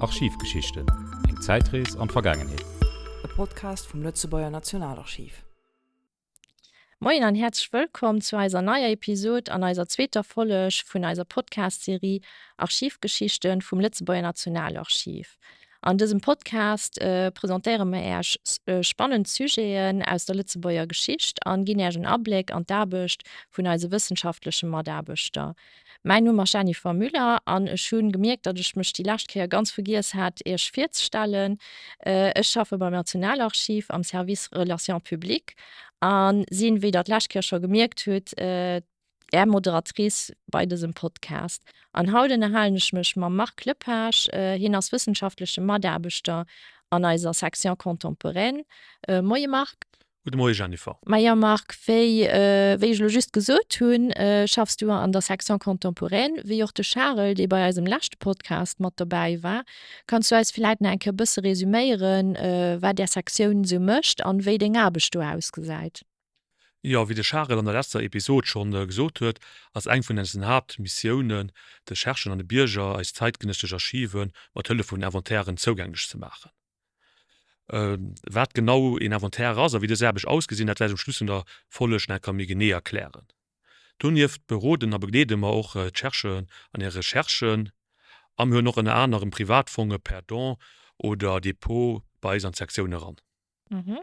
Archivgeschichten, eng Zäitrees an d'Vergaangenheet. E Podcast vum Lëtzebuerger Nationalarchiv. Moien an häerzlech wëllkomm zu eiser neier Episod an eiser zweeter Folleg vun eiser Podcast-Serie Archivgeschichten vum Lëtzebuerger Nationalarchiv. An dësem Podcast presentéiere mer Äech spannend Sujeten aus der Lëtzebuerger Geschicht an ginn Äech en Abléck an d'Aarbecht vun eise wëssenschaftleche Mataarbechter. Mäin Numm ass Jennifer Müller an ech hu gemierkt, datt ech mech déi lescht Kéier ganz vergiess hat, Iech virzestellen. Ech schaffe beim Nationalarchiv am Service Relations publiques a sinn, wéi der d'lescht Kéier scho gemierkt hutt, Är Moderatrice bei dësem Podcast. An haut ënnerhalen ech mech mam Marc Lepage. Hien ass wëssenschaftleche Mataarbechter an eiser Section Contemporaine. Moie Marc. Gudde Moie Jennifer. Majo Marc, wéi wéi ech elo just gesot hunn, schaffs du an der Section Contemporaine, wéi och de Charel, dee bei eisem leschte Podcast mat dobäi war. Kanns du eis villäit nach eng Kéier e bësse resuméieren, wat är Sektioun esou mécht an wéi deng Aarbecht do ausgesäit? Jo, wéi de Charel an der leschter Episod schonn gesot huet, ass eng vun eisen Haaptmissiounen, de Chercheuren an de Bierger eis zäitgenëssesch Archive mat Hëllef vun Inventairen zougänglech ze maachen. Wat genau een Inventaire ass a wéi dës Aarbecht ausgesinn, dat wäert ech um Schluss vun der Folleg nach eng Kéier méi genee erklären. Donieft beroden a begleede mer och d'Chercheuren an hir Recherchen a mir huelen och ënner anerem Privatfonge per Don oder Depot bei eis an d'Sektioun eran. Mhm.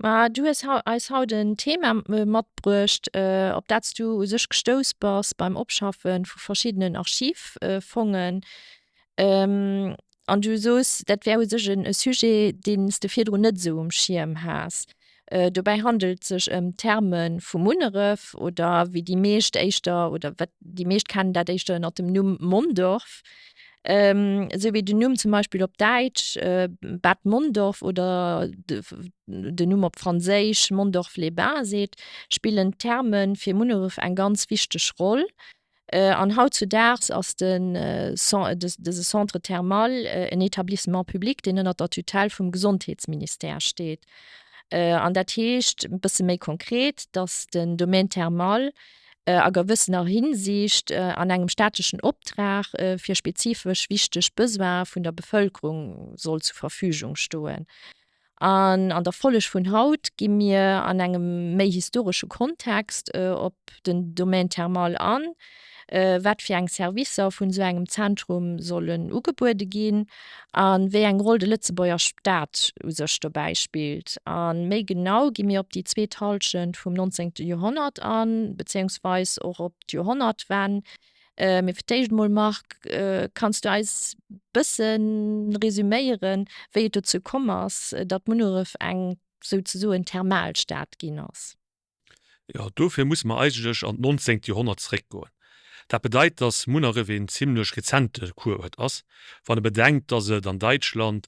Ma du hues eis haut en Thema matbruecht, op dat s du u sech gestouss bass beim Opschaffe vu verschiddenen Archivfongen. An du soos, dat wär u sech e Sujet, deen s de virdrun net esou um Schierm has. Dobäi handelt et sech ëm d'Therme vu Munneref oder wéi déi meescht éischter, oder wat déi meescht kennen dat éischter ënner dem Numm Mondorf. Esou wéi den Numm zum Beispill op Däitsch Bad Mondorf oder den Numm op Franséisch Mondorf-les-Bains seet, spillen d'Therme fir Munneref eng ganz wichteg Roll. An hautzudaags ass dëse Centre thermal en Etablissement public, deen ënner der Tutelle vum Gesondheetsministère steet. An dat heescht e bësse méi konkret, datt den Domaine thermal a gewëssener Hinsicht an engem staatlechen Optrag fir spezifesch wichteg Besoine vun der Bevëlkerung soll zur Verfügung stoen. An an der Folleg vun haut gi mir an engem méi historesche Kontext op den Domaine thermal an, wat fir eng Servicer vun esou engem Zentrum sollen ugebuede ginn a wéi eng Roll de Lëtzebuerger Staat u sech dobäi spillt. A méi genau gi mir op déi zweet Hallschent vum 19. Joerhonnert an, bezéiungsweis och op d'Joerhonnertwenn. Mee fir d'éischt emol, Marc, kanns du eis bësse resuméieren, wéi et dozou komm ass, datt Munneref eng souzesoen Thermalstad ginn ass? Jo, dofir musse mer eigentlech an d'nonzéngt Joerhonnert zeréckgoen. Dat bedeit, dass Munneref een zimlech rezente Kuruert ass, wann e bedenkt, dass et an Däitschland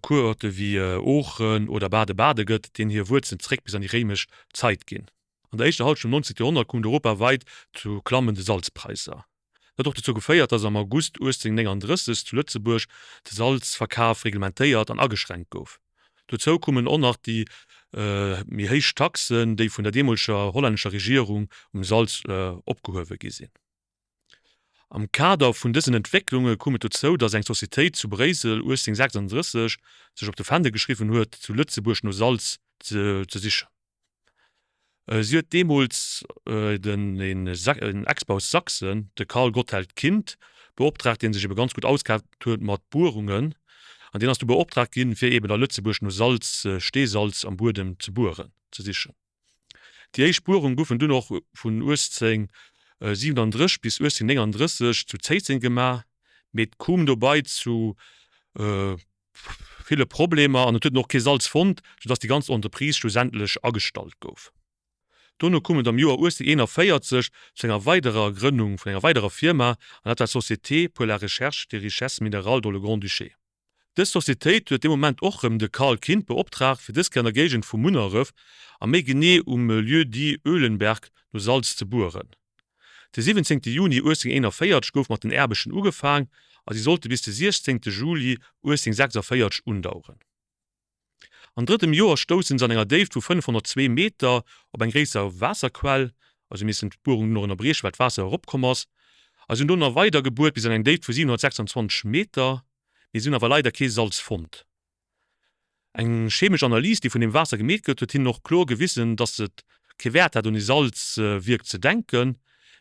Kuruerte wéi Oochen oder Baden-Baden gëtt, deenen hir Wuerzelen zeréck bis an déi réimesch Zait ginn. An der éischter Hallschent vum 19. Joerhonnert koum et europaweit zu klammende Salzpräisser. Dat huet och dozou geféiert, datt am August 1839 zu Lëtzebuerg de Salzverkaf reglementéiert an ageschränkt gouf. Dozou koumen och nach déi méi héich Taxen, déi vun der deemoleger hollännescher Regierung um Salz opgehuewe gi sinn. Am Kader vun dësen Entwécklunge koum et dozou, datt eng Societéit zu Bréissel 1836 sech op de Fändel geschriwwen huet, zu Lëtzebuerg no Salz ze sichen. Si huet deemools den een Expert aus Sachsen, de Karl Gotthelf Kind, beoptraagt, dee sech ebe ganz gutt auskannt huet mat Buerungen. An deen ass du beoptraagt ginn, fir eben a Lëtzebuerg no Salz, Steesalz am Buedem ze bueren, ze sichen. Déi éischt Buerung goufen dunn och vun 1837 bis 1839 zu Zéisseng gemaach, mee et koum dobei zu ville Problemer an et huet en och kee Salz fonnt, soudass déi ganz Entreprise schlussendlech agestallt gouf. Dono koum et am Joer 1841 zu enger weiderer Grënnung vun enger weiderer Firma, an dat war d'Société pour la recherche des richesses minérales dans le Grand-Duché. Dës Societéit huet dee Moment och rëm de Carl Kind beoptraagt, fir dës Kéier an der Géigend vu Munneref a méi genee um Lieu-dit Oelenberg no Salz ze bueren. De 17 Juni 1841 gouf mat den Aarbechten ugefaang a si sollte bis de 16 Juli 1846 undaueren. An drëttem Joer stoussen se an enger Déift vu 502 Meter op eng gréisser Waasserquell, also missen d'Buerung dunn och ënnerbriechen, well d'Waasser eropkomm ass, a si hunn dono weider gebuert bis an eng Déift vu 726 Meter. Mee si hunn awer leider kee Salz fonnt. Eng chemesch Analys, déi vun deem Waasser gemeet gëtt, huet hinnen och kloer gewissen, dass et kee Wäert hat un ee Salzwierk ze denken.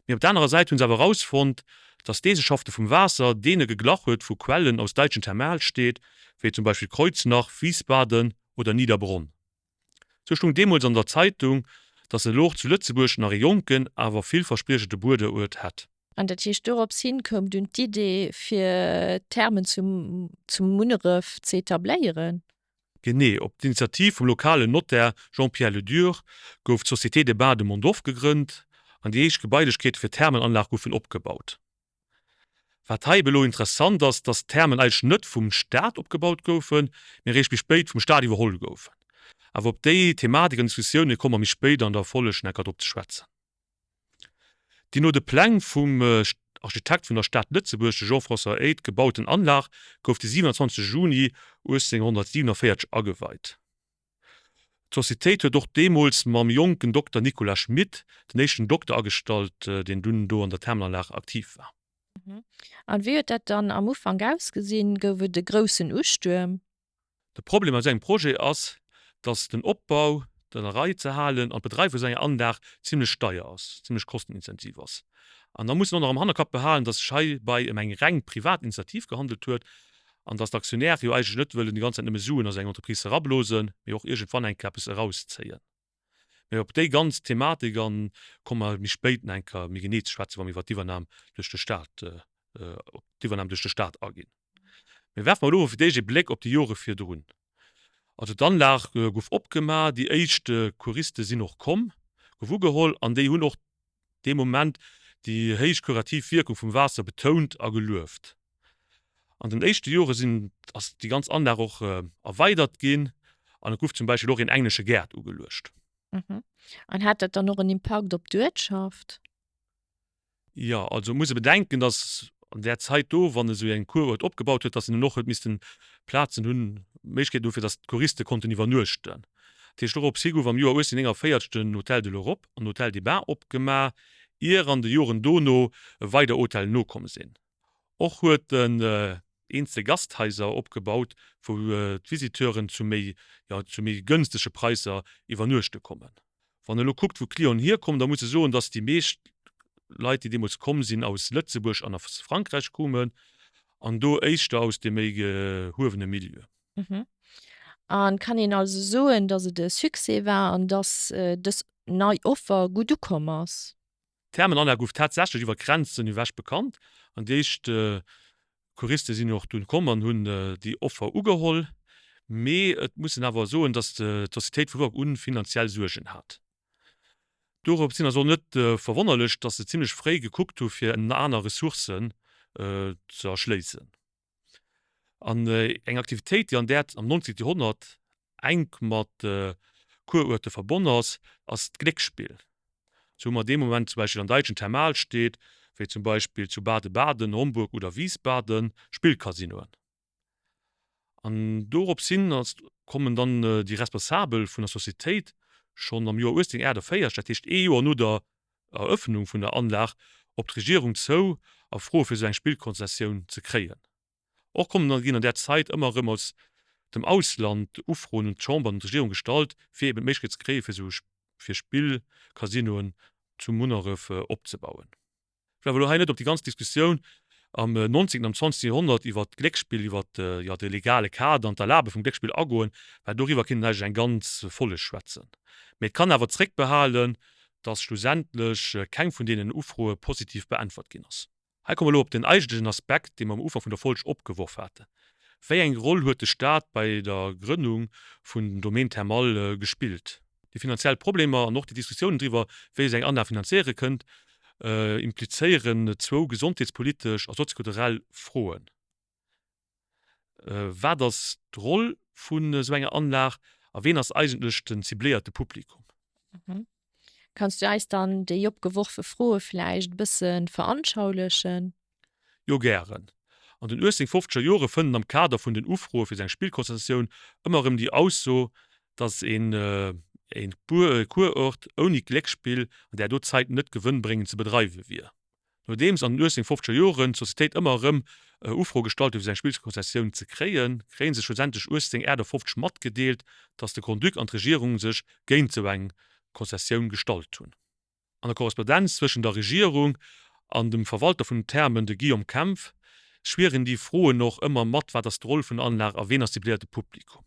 Mee op der anerer Säit hu se awer erausfonnt, dass d'Eegeschafte vum Waasser deene geglach huet vu Quellen aus däitschen Thermalsteed, wéi zum Beispill Kreuznach, Wiesbaden oder Niederbronn. Sou stung deemools an der Zeitung, dass elo och zu Lëtzebuerg nach ee jonken, awer villverspriechende Buederuert hätt. An dat heescht, dorops hin koum dunn d'Idee, fir d'Thermen zu Munneref ze etabléieren? Genee, op d'Initiativ vum lokalen Notaire Jean-Pierre Ledur gouf d'Société des Bains de Mondorf gegrënnt an déi éischt Gebailechkeete fir d'Thermenanlag goufen opgebaut. Wat hei ebe lo interessant ass, dass d'Thermen eigentlech net vum Staat opgebaut goufen, mee eréischt méi spéit vum Staat iwwerholl goufen. Awer op déi Thematik an Diskussioune komme mer méi spéit an der Folleg necker drop ze schwätzen. Déi no de Pläng vum Architekt vun der Stad Lëtzebuerg, de Jean-François Eydt, gebauten Anlag gouf de 27 Juni 1847 ageweit. D'Societéit huet och deemools mam jonken Dokter Nicolas Schmit den éischten Dokter agestallt, deen dunn do an der Thermenanlag aktiv war. An wéi huet dat dann am Ufank ausgesinn? Gouf et e groussen Ustuerm? De Problem bei esou engem Projet ass, dass den Opbau, den a Rei ze halen an d'Bedreiwe vu sou enger Anlag zimlech deier ass, zimlech kostenintensiv ass. An da muss een och nach am Hannerkapp behalen, dass sech heibei ëm eng reng privat Initiativ gehandelt huet an dass d'Aktionäre jo eigentlech net wëllen déi ganz Zäit nëmme Suen a sou eng Entreprise erablosen, mee och iergendwann eng Kéier eppes erauszéien. Mee op déi ganz Thematik an komme mer méi spéit nach eng Kéier méi genee ze schwätzen, wa mir iwwert d'Iwwernam duerch de Stat, op d'Iwwernam duerch de Stat aginn. Mee werfe mer elo emol fir d'éischt ee Bléck op déi Jore virdrun. Also d'Anlag gouf opgemaach, déi éischt Kuriste sinn och komm, gouf ugeholl an déi hunn och dee Moment déi héich kurativ Wierkung vum Waasser betount a gelueft. An den éischte Jore sinn ass déi ganz Anlag och erweidert ginn an et gouf zum Beispill och een englesche Gaart ugeluecht. An hat dat dann och en Impakt op d'Uertschaft? Jo, also et muss e bedenken, datt an där Zait do, wann esou eng Kuruert opgebaut huet, datt en och huet missten Plazen hunn, Méiglechkeeten hu fir datt d'Kuriste konnten iwwernuechten. Dat heescht, dorops hi gouf am Joer 1849 den Hôtel de l'Europe an den Hôtel des Bains opgemaach, ier an de Joren dono weider Hotellen nokomm sinn. Och huet en eenzel Gasthaiser opgebaut, wou d'Visiteuren zu méi, jo, zu méi gënstege Praisser iwwernuechte kommen. Wann e lo kuckt wou d'Clienten hierkommen, da muss e soen, datt déi meescht Leit déi deemools komm sinn aus Lëtzebuerg an aus Frankräich koumen an do éischter aus dem méi gehuewene Milieu. A kann een also soen, datt et e Succès war an datt dës nei Offer gutt ukomm ass? D'Thermenanlag gouf tatsächlech iwwer d'Grenzen ewech bekannt an déi éischt Choriste sinn och dunn komm an hunn déi Offer ugeholl, mee et muss een awer soen, datt d'Societéit vu Ufank un finanziell Suergen hat. Dorops hin ass och net verwonnerlech, datt se zimlech fréi gekuckt hu fir aner Ressourcen ze erschléissen. An eng Aktivitéit, déi an där am 19. Joerhonnert enk mat Kuruerte verbonn ass, ass d'Glécksspill. Sou hu mer dee Moment zum Beispill an daitschen Thermalsteed, wéi zum Beispill zu Baden-Baden, Homburg oder Wiesbaden, Spillcasinoen. An dorops hin kommen dann déi Responsabel vun der Societéit schonn am Joer 1848, dat heescht ee Joer no der Erëffnung vun der Anlag, op d'Regierung zou a froe fir sou eng Spillkonzessioun ze kréien. Och kommen an ginn an där Zait ëmmer erëm aus dem Ausland Ufroen un d'Chamber an un d'Regierung gestallt, fir eben d'Méiglechkeet ze kréien, fir esou fir Spillcasinoen zu Munneref opzebauen. Ech wëll awer elo hei net op déi ganz Diskussioun am 19. am 20. Joerhonnert iwwert d'Gléckspill, iwwert, jo, de legale Kader an d'Erlabe vum Gléckspill agoen, well doriwwer kéint een eigentlech eng ganz Folleg schwätzen. Mee et kann awer zréckbehalen, dass schlussendlech keng vun deenen Ufroe positiv beäntwert ginn ass. Hei komme mer elo op den eigentlechen Aspekt, dee mer am Ufank vun der Folg opgeworf haten, Wéi eng Roll huet de Stat bei der Grënnung vun den Domaine thermal gespillt? Déi finanziell Problemer an och déi Diskussiounen driwwer, wéi ee sou eng Anlag finanzéiere kënnt, implizéieren zwou gesondheetspolitesch a soziokulturell Froen. Wat ass d'Roll vun esou enger Anlag a ween ass eigentlech den cibléierte Publikum? Kanns du eis dann déi opgeworfe Froe vläicht e bësse veranschaulechen? Jo, gären. An den 1850er Jore fënnt en am Kader vun den Ufroe fir seng Spillkonzessioun ëmmer erëm déi Ausso, datt een e Kurort ouni Gléckspill an där do Zait net gewënnbréngend ze bedreiwe wier. Nodeems an den 1850er Joren d'Societéit ëmmer erëm Ufroe gestallt huet fir seng Spillskonzessioun ze kréien, kréie se schlussendlech 1858 matgedeelt, datt de Grand-Duc an d'Regierung sech géint sou eng Konzessioun gestallt hunn. An der Korrespondenz zwëschen der Regierung an dem Verwalter vun den Thermen, de Guillaume Kempf, schwieren déi Froen och ëmmer mat, Wat ass d'Roll vun der Anlag a ween ass cibléierte Publikum?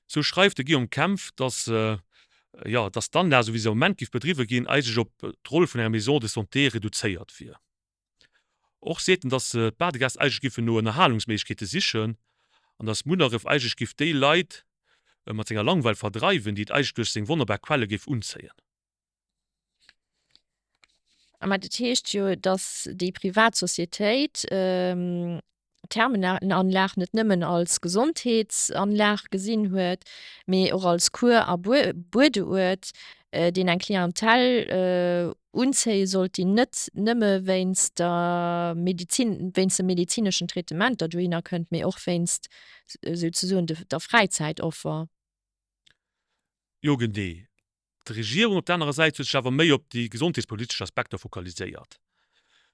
Sou schreift de Guillaume Kempf, datt, jo, datt d'Anlag, sou wéi se am Moment géif bedriwwe ginn, eigentlech op d'Roll vun enger Maison de santé reduzéiert wier. Och seet en, datt d'Badegässt eigentlech giffen no Ënnerhalungsméiglechkeete sichen an datt Munneref eigentlech giff déi Leit mat senger Langweil verdreiwen, déi et eigentlech duerch seng wonnerbar Quelle géif unzéien. Mä dat heescht jo, datt déi privat Societéit d'Thermenanlag net nëmmen als Gesondheetsanlag gesinn huet, mee och als Kur a Buedeuert, deen eng Clientèle unzéie sollt, déi net nëmme wéinst der Medezin, wéinst de medezineschen Traitementer dohinner kënnt, mee och wéinst souzesoen der Fräizäitoffer. Jo genee. D'Regierung op der anerer Säit huet sech awer méi op déi gesondheetspolitesch Aspekter fokaliséiert.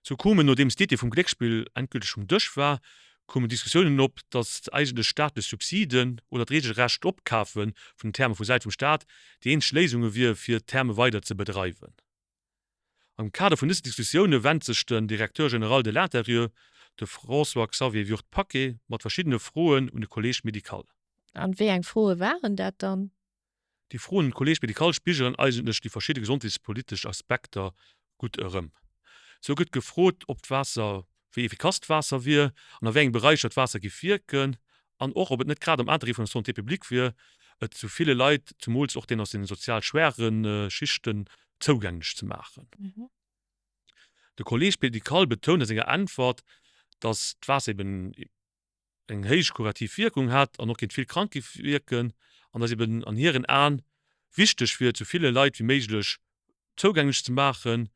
Sou koumen, nodeems d'Idee vum Gléckspill endgülteg vum Dësch war, koumen Diskussiounen op, datt eigentlech staatlech Subsiden oder d'reegelrecht Opkafe vun den Therme vu Säit vum Staat déi eenzeg Léisunge wier, fir d'Therme weider ze bedreiwen. Am Kader vun dësen Diskussioune wennt sech den Directeur général de l'Intérieur, de François-Xavier Würth-Paquet, mat verschiddene Froen un de Collège médical. An wéi eng Froe waren dat dann? Déi Froen un d'Collège médical spigelen eigentlech déi verschidde gesondheetspolitesch Aspekter gutt erëm. Sou gëtt gefrot, ob d'Waasser, wéi efficace d'Waasser wier an a wéi engem Beräicher d'Waasser géif wierken an och, ob et net grad am Interêt vun der Santé publique wier, et sou ville Leit, zumools och deenen aus den sozial schwache Schichten, zougänglech ze maachen. De Collège médical betount a senger Äntwert, datt d'Waasser eben eng héich kurativ Wierkung hat an och géint vill Krankheete wierken an dass eben an hiren Aen wichteg wier, et sou ville Leit wéi méiglech zougänglech ze maachen,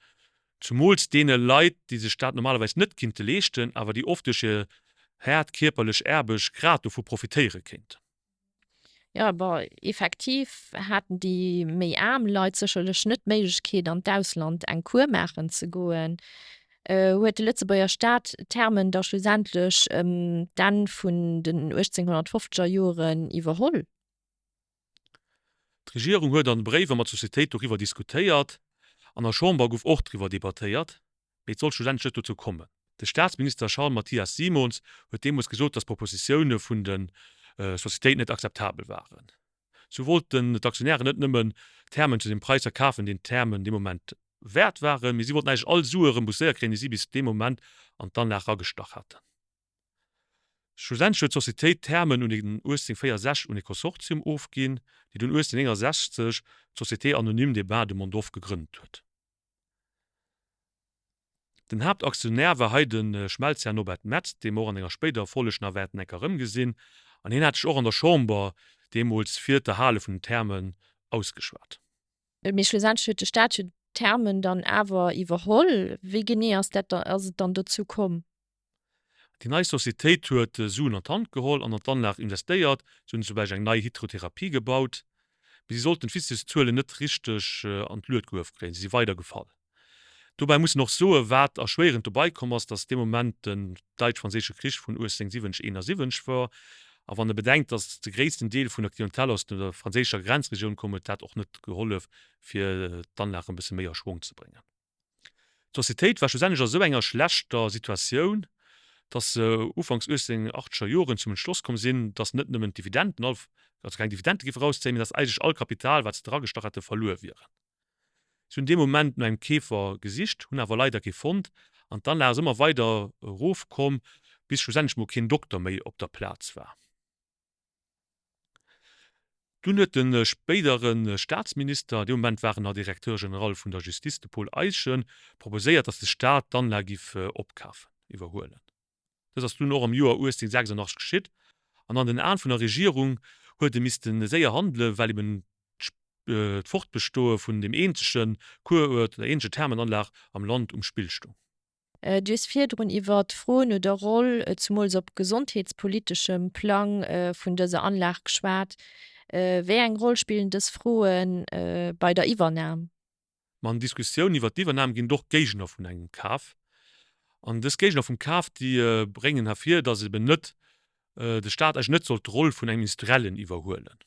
zumools deene Leit, déi sech dat normalerweis net kinnte leeschten, awer déi oft duerch hir haart kierperlech Aarbecht grad dovu profitéiere kéinten. Jo, bon, effektiv haten déi méi aarm Leit sécherlech net d'Méiglechkeet an d'Ausland eng Kur maachen ze goen. Huet de Lëtzebuerger Staat d'Thermen da schlussendlech ëm d'Enn vun den 1850er Joren iwwerholl? D'Regierung huet an Bréiwer mat Societéit doriwwer diskutéiert an der Chamber gouf och driwwer debattéiert. Mee et sollt schlussendlech net dozou kommen. De Staatsminister Charles Mathias Simons huet deemools gesot, datt d'Propositioune vun de Societéiten net akzeptabel waren. Sou wollten d'Aktionären net nëmmen d'Thermen zu deem Präis verkafen, deen d'Thermen dee Moment wäert waren, mee si wollten eigentlech all Sue rembourséiert kréien, déi si bis dee Moment an d'Anlag eragestach haten. Schlussendlech huet d'Societéit d'Thermen un den 1864 un e Konsortium ofginn, déi dunn 1869 d'Société anonyme des bains de Mondorf gegrënnt huet. Den Haaptaktionär war hei de Schmelzhär Norbert Metz, dee mer och an enger spéiderer Folleg nach wäerten enker erëmgesinn, an hien hat sech och an der Chamber deemools fir d'Erhale vun den Thermen ausgeschwat. Mee schlussendlech huet de Staat jo d'Thermen dann awer iwwerholl. Wéi genee ass dat ass et dann dozou komm? Déi nei Societéit huet Suen an d'Hand geholl an an d'Anlag investéiert. Si hunn zum Beispill eng nei Hydrotherapie gebaut, mee si sollten d'Visiteurzuelen net richteg an d'Lued gehuef kréien. Si si weider gefall. Dobäi muss een och soen, wat erschwéierend dobei komm ass, datt dee Moment den Däitsch-Franséische Krich vun 1870, 71 war. A wann e bedenkt, datt de gréissten Deel vun der Clientèle aus der franséischer Grenzregioun koum, huet dat och net gehollef, fir d'Anlag e bësse méi a Schwong ze bréngen. D'Societéit war schlussendlech a sou enger schlechter Situatioun, datt se ufanks 1880er Joren zum Entschloss komm sinn, datt net nëmmen d'Dividenden all, also keng Dividende géife rauszéien, mee datt eigentlech all Kapital, wat se dragestach hätten, verluer wieren. Si hunn dee Moment no engem Keefer gesicht, hunn awer leider kee fonnt an d'Anlag ass ëmmer weider erofkomm, bis schlussendlech mol keen Dokter méi op der Plaz war. Dunn huet de spéidere Staatsminister, dee Moment war en nach Directeur général vun der Justice, de Paul Eyschen, proposéiert, datt de Staat d'Anlag giff opkafen, iwwerhuelen. Dëst ass dunn och am Joer 1886 geschitt an an den Aen vun der Regierung huet e misste séier handelen, well eben d'Fortbestoe vun deem eenzege Kueruert, der eenzege Thermenanlag am Land um Spill stoung. Du hues virdrun iwwer d'Fro no der Roll, zumools op gesondheetspoliteschem Plang, vun dëser Anlag geschwat. Wéi eng Roll spillen dës Froe bei der Iwwernam? Ma an Diskussioun iwwer d'Iwwernam ginn et och Géigner vun engem Kaf. An dës Géigner vum Kaf, déi bréngen hervir, datt eben net de Staat eigentlech net sollt d'Roll vun engem Industriellen iwwerhuelen.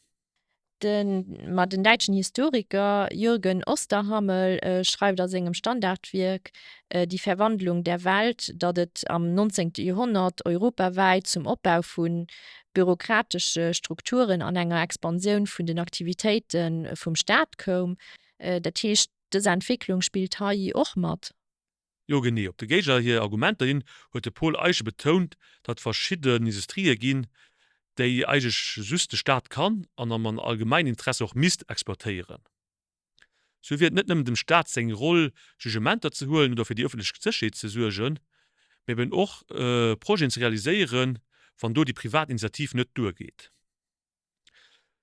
Den, ma den däitschen Historiker Jürgen Osterhammel schreift a sengem Standardwierk Die Verwandlung der Welt, datt et am 19. Joerhonnert europawäit zum Opbau vu bürokratesche Strukturen an enger Expansioun vun den Aktivitéite vum Staat koum. Dat heescht, dës Entwécklung spillt hei och mat. Jo genee, op de Géigner hir Argumenter hin huet de Paul Eyschen betount, datt et verschidden Industrië ginn, déi eigentlech just de Staat kann an am allgemeinen Interesse och misst exploitéieren. Sou wier et net nëmmen dem Staat seng Roll, Jugementer ze huelen oder fir déi ëffentlech Sécherheet ze suergen, mee eben och Projeten ze realiséieren, wann do déi privat Initiativ net duergeet.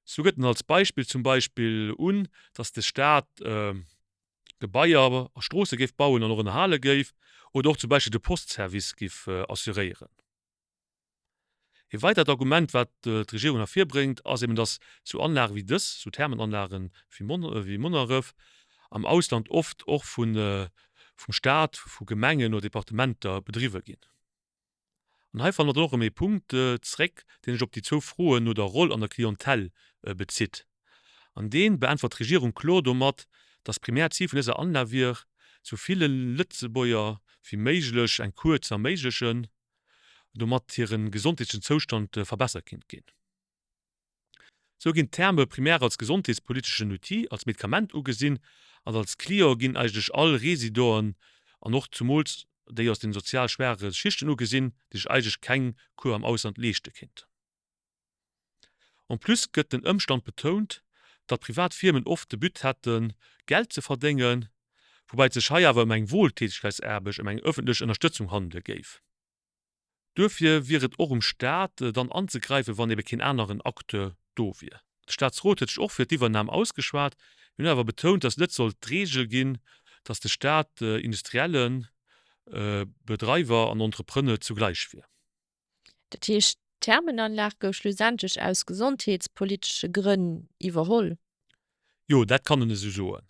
Sou gëtt en als Beispill zum Beispill un, datt de Staat Gebaier a Stroosse géif bauen an och ënnerhale géif oder och zum Beispill de Postservice géif assuréieren. E weidert Argument, wat d'Regierung ervirbréngt, ass eben, datt sou Anlage wéi dës, sou Thermenanlage wéi Monneref, am Ausland oft och vum Staat, vu Gemengen oder Departementer bedriwwe ginn. An hei fanne mer dann och erëm ee Punkt zréck, deen sech op déi zwou Froen no der Roll an der Clientèle bezitt. An dee beäntwert d'Regierung kloer domat, dass d'primäert Zil vun dëser Anlag wier, sou ville Lëtzebuerger wéi méiglech eng Kur ze erméiglechen, domat hire gesondheetlechen Zoustand verbessert kinnt ginn. Sou ginn d'Therme primär als gesondheetspoliteschen Outil, als Medikament ugesinn, an als Client ginn eigentlech all Résidenten an och zumools déi aus den sozial schwaache Schichten ugesinn, déi sech eigentlech keng Kur am Ausland leeschte kéinten. En plus gëtt den Ëmstand betount, datt privat Firmen oft de But hätten, Geld ze verdéngen, woubäi et sech hei awer ëm eng Wohltätigkeitsaarbecht, ëm eng ëffentlech Ënnerstëtzung handele géif. Duerfir wier et och um Staat, dann anzegräifen, wann ebe keen aneren Acteur do wier. De Staatsrot huet sech och fir d'Iwwernam ausgeschwat. Hien huet awer betount, datt et net sollt d'Reegel ginn, datt de Staat Industriellen, Bedreiwer an Entrepreneur zugleich wier. Dat heescht, d'Thermenanlag gouf schlussendlech aus gesondheetspolitesche Grënn iwwerholl? Jo, dat kann en esou soen.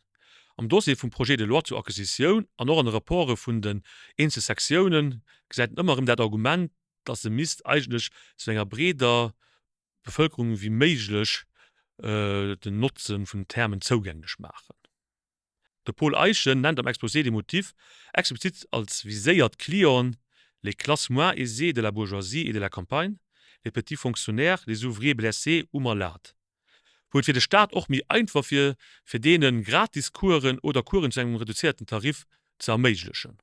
Am Dossier vum Projet de loi zur Acquisitioun an och an de Rapporte vun den eenzel Sektiounen gesäit en ëmmer erëm dat Argument, dass e misst eigentlech zu enger breeder Bevölkerung wéi méiglech den Notze vun den Thermen zougänglech maachen. De Paul Eyschen nennt am Exposé des motifs explizit als viséiert Clienten les classes moins aisées de la bourgeoisie et de la campagne, les petits fonctionnaires, les ouvriers blessés ou malades. Wou et fir de Staat och méi einfach wier, fir deene gratis Coursen oder Coursen zu engem reduzéierten Tarif ze erméiglechen.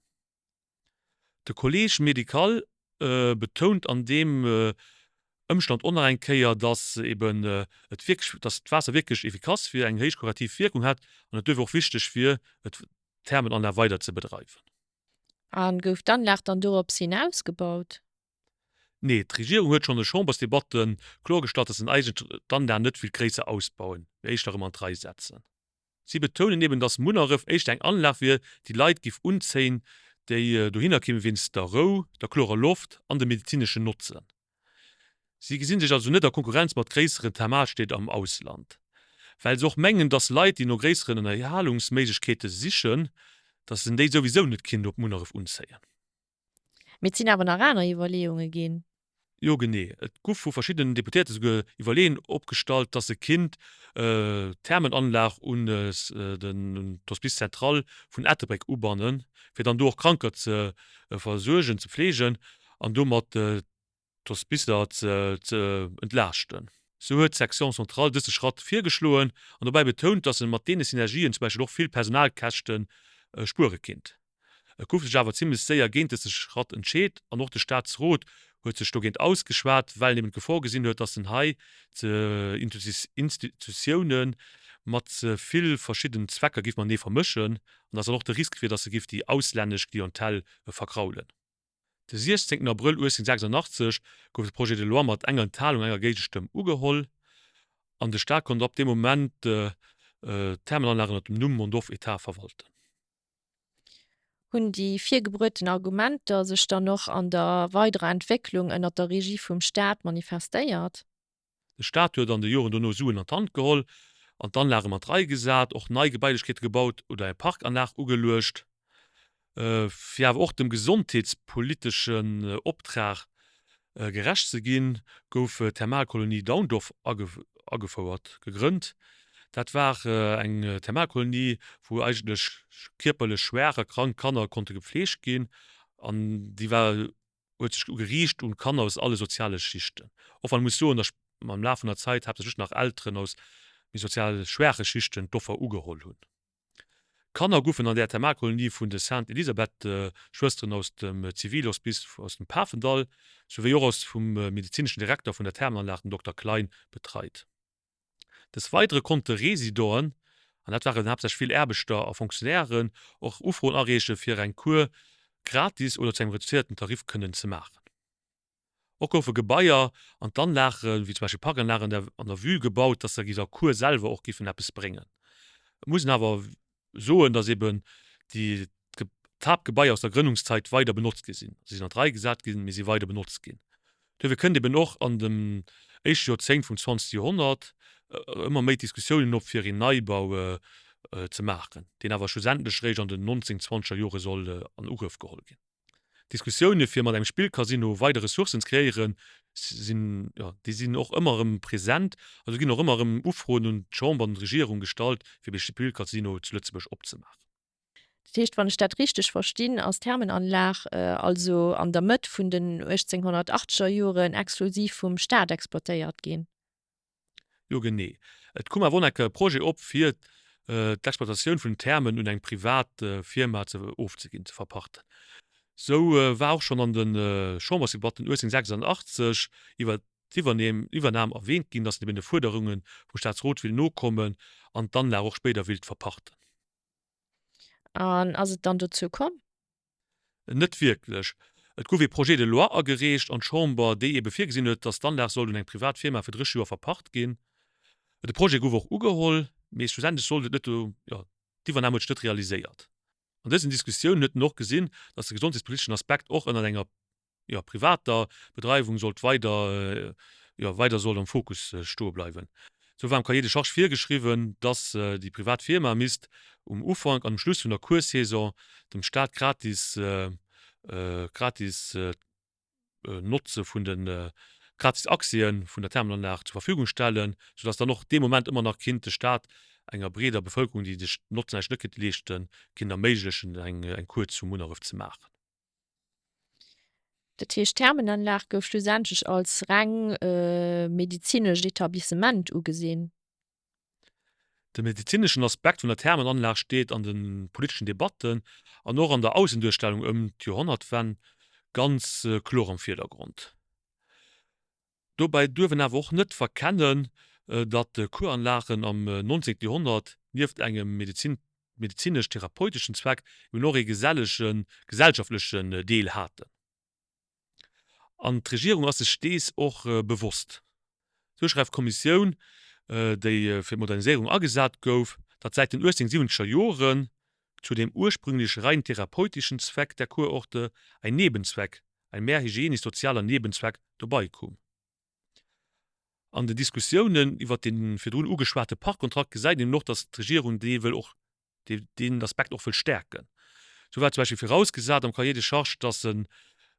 De Collège médical betount an deem Ëmstand och nach eng Kéier, datt eben et wierklech, datt d'Waasser wierklech efficace wier, eng héich kurativ Wierkung hätt an et duerfir och wichteg wier, et d'Thermenanlag weider ze bedreiwen. A gouf d'Anlag dann dorops hin ausgebaut? Nee, d'Regierung huet schonn an de Chambersdebatte kloergestallt, datt se eigentlech d'Anlag net wéilt gréisser ausbauen, mee éischter erëm an d'Rei setzen. Si betounen eben, datt Munneref éischter eng Anlag wier, déi Leit giff unzéien, déi dohinner kéime wéinst der Rou, der klorer Loft an dem medezineschen Notzen. Si gesinn sech also net a Konkurrenz mat gréisseren Thermalstied am Ausland. Well se och mengen, datt Leit, déi no gréisseren Ënnerhalungsméiglechkeete sichen, datt en déi souwisou net kinnt op Munneref unzéien. Mee et sinn awer nach aner Iwwerleeunge ginn. Jo genee, et guff vu verschiddenen Deputéierte souguer Iwwerleeën opgestallt, datt e kinnt d'Thermenanlag un d'Hospice central vun Ettelbréck ubannen, fir dann do och Kranker ze versuergen, ze pfleegen an domat d'Hospicer ze entlaaschten. Sou huet d'Section centrale dëse Schratt virgeschloen an dobäi betount, datt e mat deene Synergien zum Beispill och vill Personalkäschte spuere kinnt. Et gouf sech awer zimlech séier géint dëse Schratt entscheet an och de Staatsrot huet sech dogéint ausgeschwat, well en eben d'Gefor gesinn huet, datt en hei d'Institutioune mat ze vill verschidden Zwecker géif matenee vermëschen an datt dann och de Risk wier, datt e géif déi auslännesch Clientèle vergraulen. De 16 Abrëll 1886 gouf de Projet de loi mat enger Enthalung an enger Géigestëmm ugeholl an de Staat konnt ab deem Moment d'Thermenanlag ënner dem Numm Mondorf Etat verwalten. Hunn déi virgebrueten Argumenter sech dann och an der weiderer Entwécklung ënner der Regie vum Staat manifestéiert? De Staat huet an de Joren dono Suen an d'Hand geholl an d'Anlage mat Rei gesat, och nei Gebailechkeete gebaut oder eng Parkanlag ugeluecht. Fir awer och dem gesondheetspoliteschen Optrag gerecht ze ginn, gouf d'Thermalkolonie Daundorf agefouert, gegrënnt. Dat war eng Thermalkolonie, wou eigentlech kierperlech schwaach a krank Kanner konnte gepfleegt ginn an déi war huet sech geriicht un Kanner aus alle soziale Schichten. Och wann ee muss soen, datt am Laf vun der Zait haaptsächlech nach Elteren aus méi sozial schwaache Schichten d'Offer ugeholl hunn. Kanner goufen an där Thermalkolonie vun de Sainte-Elisabeth-Schwësteren aus dem Zivilhospice aus dem Pafendall, souwéi och aus vum medezineschen Direkter vun der Thermenanlag, dem Dokter Klein, betreit. Des Weidere konnte Residenten, an dat waren haaptsächlech vill Aarbechter a Fonctionnairen, och Ufroen areeche fir eng Kur gratis oder zu engem reduzéierten Tarif kënnen ze maachen. Och goufe Gebaier an d'Anlagen, wéi zum Beispill Parkanlagen an der Vue gebaut, dass se der Cour selwer och giffen eppes bréngen. Et muss een awer soen, dass eben déi d'Haaptgebaier aus der Grënnungszeit weider benotzt gi sinn. Si sinn an d'Rei gesat ginn, mee si weider benotzt ginn. Duerfir kënnt eben och an dem éischte Joerzéngt vum zwanzegste Joerhonnert ëmmer méi d'Diskussiounen op, fir een Neibau ze maachen, deen awer schlussendlech eréischt an den 1920er Jore soll an Ugrëff geholl ginn. D'Diskussioune fir mat engem Spillcasino weider Ressourcen ze kreéieren, sinn, jo, déi sinn och ëmmer erëm present. Also ginn och ëmmer erëm Ufroen un d'Chamber an d'Regierung gestallt, fir e Spillcasino zu Lëtzebuerg opzemaachen. Dat heescht, wann ech dat richteg verstinn, ass d'Thermenanlag also an der Mëtt vun den 1880er Joren exklusiv vum Staat exploitéiert ginn? Jo genee. Et koum awer och nach e Projet op fir d'Exploitatioun vun den Thermen un eng privat Firma ze ofzeginn, ze verpachten. Sou war och schonn an de Chambersdebatten 1886 iwwer d'Iwwernam erwähnt ginn, datt een eben de Fuerderunge vum Staatsrot willt nokommen an d'Anlag och spéider willt verpachten. An ass et dann dozou komm? Net wierklech. Et gouf ee Projet de loi agereecht an d'Chamber, déi ebe virgesinn huet, datt d'Anlag sollt un eng privat Firma fir 30 Joer verpacht ginn. De Projet gouf och ugeholl, mee schlussendlech sollt et net do, jo, d'Iwwernam huet sech net realiséiert. An dësen Diskussiounen huet en och gesinn, datt de gesondheetspoliteschen Aspekt och ënnert enger jo, privater Bedreiwung sollt weider, jo, weider sollt am Fokus stoe bleiwen. Sou war am Cahier de charges virgeschriwwen, dass déi privat Firma misst um Ufank an um Schluss vun der Cours-Saison dem Staat gratis, gratis Notze vun de gratis Accèsen vun der Thermenanlag zur Verfügung stellen, soudass dann och dee Moment ëmmer nach kinnt de Staat enger breeder Bevëlkerung, déi sech den Notzen eigentlech net kinnt leeschten, kinnt erméiglechen, eng Cours zu Munneref ze maachen. Dat heescht, d'Thermenanlag gouf schlussendlech als reng medezinescht Etablissement ugesinn? De medezineschen Aspekt vun der Thermenanlag steet an de politeschen Debatten an och an der Aussenduerstellung ëm d'Joerhonnertwenn ganz kloer am Virdergrond. Dobäi duerf een awer och net verkennen, datt Kuranlagen am 19. Joerhonnert nieft engem medezinesch-therapeuteschen Zweck eben och ee gesellegen, gesellschaftlechen Deel haten. An d'Regierung ass sech dees och bewosst. Sou schreift d'Kommissioun, déi fir d'Moderniséierung agesat gouf, datt säit den 1870er Joren zu dem ursprünglich rein therapeutischen Zweck der Kurorte ein Nebenzweck ein mehr hygienisch-sozialer Nebenzweck dobei koum. An den Diskussiounen iwwert dee virdrun ugeschwate Parkkontrakt gesäit een och, datt d'Regierung dee wëll och, deen Aspekt och wëll stäerken. Sou war zum Beispill virausgesat am Cahier de charges, datt en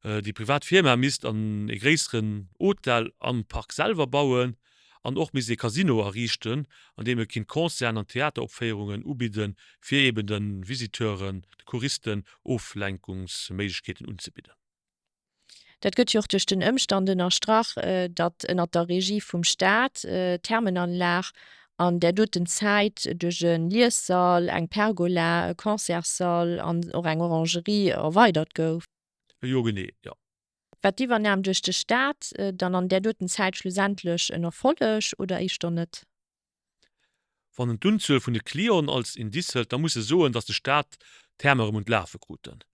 déi privat Firma misst an ee gréisseren Hotel am Park selwer bauen an och misst ee Casino erriichten, an deem e kinnt Concerten an Theateropféierungen ubidden, fir eben de Visiteuren, de Touristen Oflenkungsméiglechkeeten unzebidden. Dat gëtt jo och duerch den Ëmstand ënnerstrach, datt ënnert der Regie vum Staat d'Thermenanlag an där doten Zäit duerch e Liessall, eng Pergola, e Concertssall an och eng Orangerie erweidert gouf. Jo, genee, jo. War d'Iwwernam duerch de Staat dann an där doten Zäit schlussendlech en Erfolleg oder éischter net? Wann en d'Unzuel vun de Clienten als Indice hëlt, da muss e soen, datt de Staat d'Häerm erëm un d'Lafe kruten.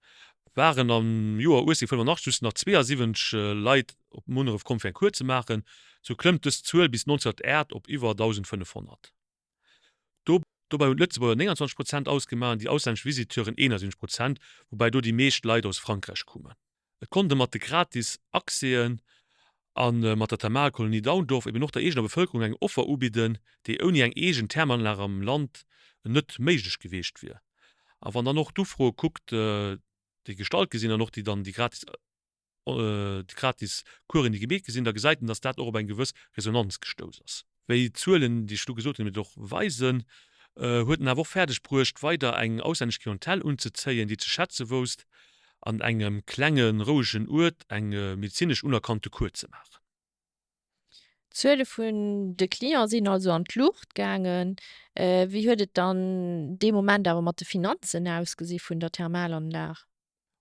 Waren am Joer 1885 just nach 72 Leit op Munneref komm fir eng Cours ze maachen, sou klëmmt dës Zuel bis 1908 op iwwer 1.500. Dobäi hunn d'Lëtzebuerger 29 Prozent ausgemaach an déi auslännesch Visiteuren 71 Prozent, woubäi do déi meescht Leit aus Frankräich koumen. Et konnt e mat de gratis Accèsen a mat der Thermalkolonie Daundorf eben och der eegener Bevëlkerung eng Offer ubidden, déi ouni eng eegen Thermanlag am Land net méiglech geweecht wier. A wann dann och d'Ufroe kuckt. déi gestallt gi sinn an och déi dann déi gratis déi gratis Coursen, déi gemeet gi sinn, da gesäit een, datt dat och op eng gewëss Resonanz gestouss ass. Wéi d'Zuelen, déi ech elo gesot hunn, et och weisen, huet en awer och fäerdeg bruecht, weider eng auslännesch Clientèle unzezéien, déi ze schätze wousst, an engem klenge rouegen Uert eng medezinesch unerkannte Kur ze maachen. D'Zuele vun de Cliente sinn also an d'Luucht gaangen. Wéi huet et dann dee Moment awer mat de Finanzen ausgesi vun der Thermalanlag?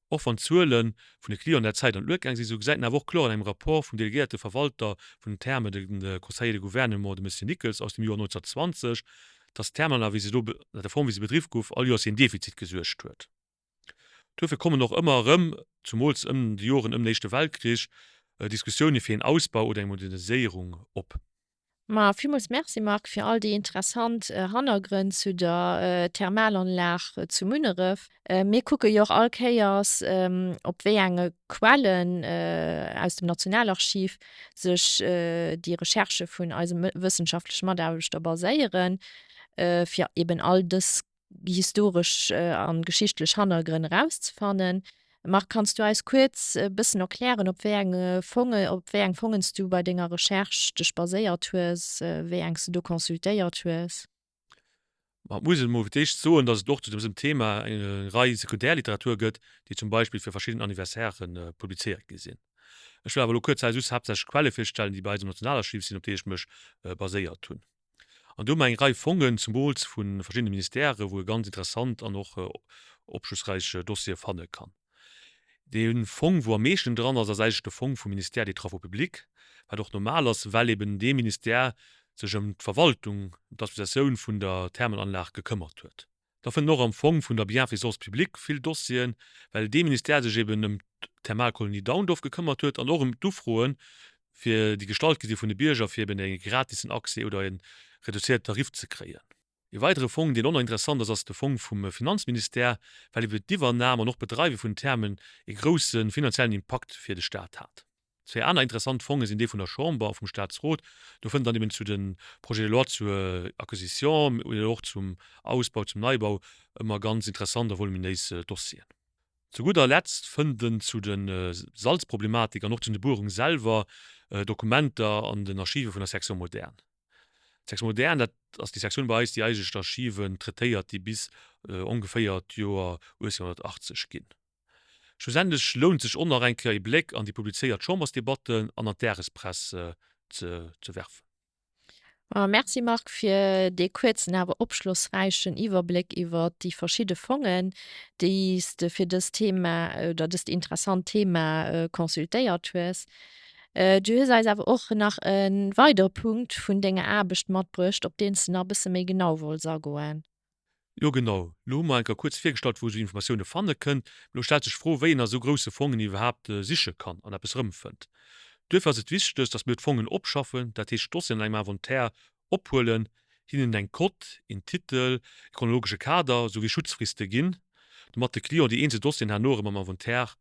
Och wann d'Zuele vun de Clienten der Zäit an d'Luet gaang sinn, esou gesäit een awer och kloer an engem Rapport vum delegéierte Verwalter vun den Thermen, de Conseiller de Gouvernement, de Monsieur Nickels, aus dem Joer 1920, dass d'Thermenanlag, wéi se do, an der Form wéi se bedriww gouf, all Joers fir een Defizit gesuergt huet. Duerfir kommen och ëmmer erëm, zumools ëm déi Joren ëm den Éischte Weltkrich, Diskussioune fir een Ausbau oder eng Moderniséierung op. Ma villmools Merci Marc fir all déi interessant Hannergrënn zu der Thermalanlag zu Munneref. Mir kucke jo och all Kéiers op wéi enge Quellen aus dem Nationalarchiv sech déi Recherchë vun eise wëssenschaftleche Mataarbechter baséieren, fir eben all dës historesch an geschichtlech Hannergrënn erauszefannen. Marc, kanns du eis kuerz e bëssen erklären, op wéi eng Fonge, op wéi eng Fongen s du bei denger Recherche dech baséiert hues, wéi eng s du do consultéiert hues? Ma et muss een emol fir d'éischt soen, datt et och zu dësem Thema eng Rei Sekundärliteratur gëtt, déi zum Beispill fir verschidden Anniversairë publizéiert gi sinn. Ech wëll awer elo kuerz hei just haaptsächlech Quelle virstellen, déi bei eis am Nationalarchiv sinn, op déi ech mech baséiert hunn. An do hu mer eng Rei Fongen, zumools vu verschiddene Ministèrë, wou e ganz interessant an och opschlussräich Dossiere fanne kann. Dee Fong, wou am meeschten dran ass, ass eigentlech de Fong vum Ministère des Travaux publics, wat och normal ass, well eben dee Ministère sech ëm d'Verwaltung, ëm d'Administratioun vun der Thermenanlag gekëmmert huet. Da fënnt en och am Fong vun der Bienfaisance publique vill Dossieren, well dee Ministère sech eben ëm d'Thermalkolonie Daundorf gekëmmert huet an och ëm d'Ufroen, fir déi gestallt gi si vun de Bierger, fir eben e gratisen Accès oder e reduzéierten Tarif ze kréien. E weidere Fong, deen och nach interessant ass, ass de Fong vum Finanzministère, well eben d'Iwwernam an och d'Bedreiwe vun den Thermen e grousse finanziellen Impakt fir de Staat hat. Zwéi aner interessant Fonge sinn dee vun der Chamber a vum Staatsrot. Do fënnt dann eben zu de Projets de loi zur Acquisition oder och zum Ausbau, zum Neibau ëmmer ganz interessant a voluminéis Dossieren. Zu gudder Letzt fënnt en zu de Salzproblematik an och zu de Buerung selwer Dokumenter an den Archive vun der Section moderne. D'Section moderne, dat ass déi Sektioun bei eis, déi eigentlech d'Archiven traitéiert, déi bis ongeféier d'Joer 1880 ginn. Schlussendlech lount sech och nach eng Kéier ee Bléck an déi publizéiert Chambersdebatten an an d'Dagespress ze werfen. Merci Marc fir dee kuerzen awer opschlossräichen Iwwerbléck iwwer déi verschidde Fongen, déi s de fir dëst Thema oder dëst interessant Thema consultéiert hues. Du hues eis awer och nach e weidere Punkt vun denger Aarbecht matbruecht, op deen s de nach e bësse méi genau wollts agoen. Jo genau, lo hu mer eng Kéier kuerz virgestallt wou esou Informatioune fanne kënnt. Mee lo stellt sech d'Fro wéi een a sou grousse Fongen iwwerhaapt siche kann an eppes erëmfënnt. Duerfir ass et wichteg, datt mir d'Fongen opschaffen, dat heescht d'Dossieren an engem Inventaire ophuelen, hinnen eng Cote, een Titel, e chronologesche Kader souwéi Schutzfriste ginn, domat de Client déi eenzel Dossieren herno erëm am Inventaire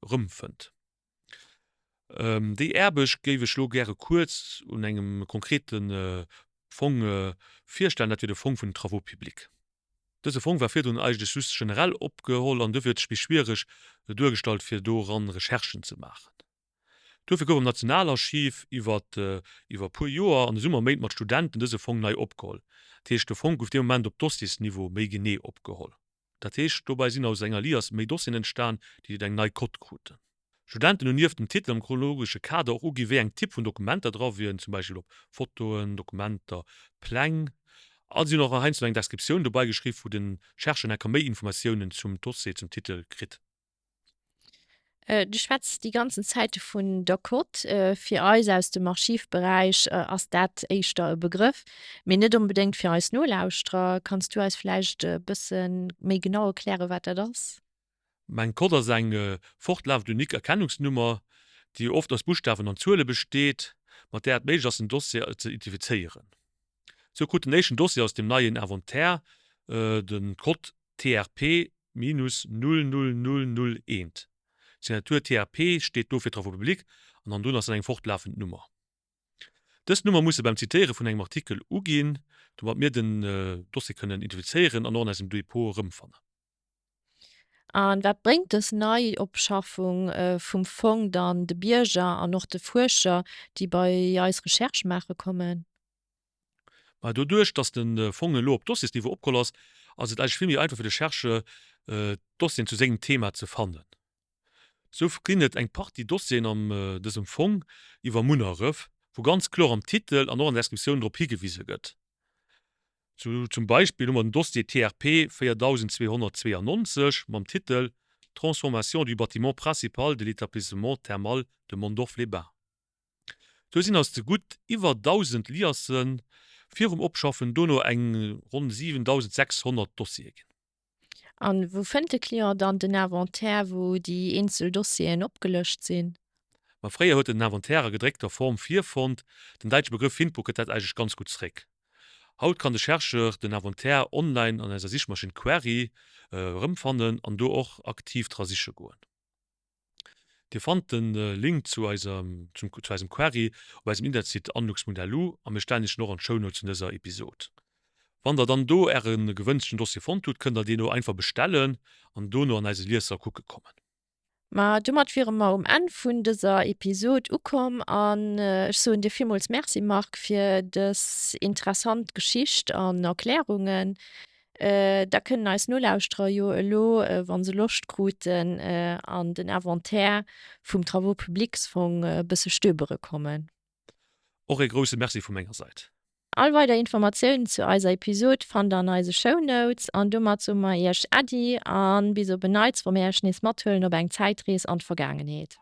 erëmfënnt. Déi Aarbecht géif ech elo gäre kuerz un engem konkrete Fong virstellen, dat wier de Fong vun den Travaux publics. Dëse Fong war virdrun eigentlech just generell opgeholl an duerfir huet sech méi schwiereg duergestallt, fir doran Recherchen ze maachen. Duerfir gouf am Nationalarchiv iwwer iwwer e puer Joer an de Summerméint mat Studenten dëse Fong nei opgeholl. Dat heescht, de Fong gouf dee Moment op Dossiersniveau méi genee opgeholl. Dat heescht, dobäi sinn aus enger Liasse méi Dossieren entstan, déi eng nei Cote kruten. Studenten hunn nieft dem Titel am chronologesche Kader och ugi wéi eng Typ vun Dokumenter dra wieren, zum Beispill op Fotoen, Dokumenter, Pläng. A si hunn och heiansdo eng Descriptioun dobei geschriww, wou den Chercheur enker méi Informatiounen zum Dossier, zum Titel kritt. Du schwätz déi ganzen Zäite vun der Cote. Fir eis aus dem Archivberäich ass dat éischter e Begrëff, mee net onbedéngt fir eis Nolauschterer. Kanns du eis vläicht e bësse méi genau erklären, wat dat ass? Eng Cote ass eng fortlafend unique Erkennungsnummer, déi oft aus Buschtawen an Zuele besteet, mat där et méiglech ass, den Dossier ze identifizéieren. Sou krut den éischten Dossier aus dem neien Inventaire de Code TRP minus 00001. D'Signatur TRP steet do fir Travaux publics an hannendrun ass dann eng fortlafend Nummer. Dës Nummer muss e beim Zitéiere vun engem Artikel uginn, domat mir den Dossier kënnen identifizéieren an och an eisem Depot erëmfannen. A wat bréngt dës Neiopschaffung vum Fong dann de Bierger an och de Fuerscher, déi bei eis Recherche maache kommen? Mä doduerch, datt de Fong elo op Dossiersniveau opgeholl ass, ass et eigentlech vill méi einfach fir de Chercheur, d'Dossieren zu sengem Thema ze fannen. Sou ginn et eng Partie Dossieren an dësem Fong iwwer Munneref, wou ganz kloer am Titel an och an der Descriptioun drop higewise gëtt. Sou zum Beispill hu mer den Dossier TRP 4292 mam Titel Transformation du bâtiment principal de l'établissement thermal de Mondorf-les-Bains. Sou sinn aus de gutt iwwer 1.000 Liasse virum Opschaffen dono eng ronn 7.600 Dossiere ginn. A wou fënnt de Client dann den Inventaire, wou déi eenzel Dossieren opgelëscht sinn? Ma fréier huet en den Inventaire a gedréckter Form virfonnt. Den däitsche Begrëff Findbuch gëtt dat eigentlech ganz gutt zréck. Haut kann de Chercheur den Inventaire online an eiser Sichmaschinn Query erëmfannen an do och aktiv dra siche goen. Dir fannt den Link zu eisem zu eisem Query op eisem Internetsite anlux.lu a mir stellen iech en och an d'Shownotes vun dëser Episod. Wann der dann do äre gewënschten Dossier fonnt hutt, kënnt der deen o einfach bestellen an dono an eise Liesser kucke kommen. Ma domat wiere mer um Enn vun dëser Episod ukomm an ech soen dir villmools Merci Marc fir dës interessant Geschicht an Erklärungen. Da kënnen eis Nolauschterer jo elo, wa se Loscht kruten, an den Inventaire vum Travaux publics Fong e bësse stöbere kommen. Och ee grousse Merci vu menger Sait. All weider Informatiounen zu eiser Episod fannt der an eise Shownotes. An domat soe mer iech Äddi a bis op en Neits, wou mir iech nees mathuelen op eng Zäitrees an d'Vergaangenheet.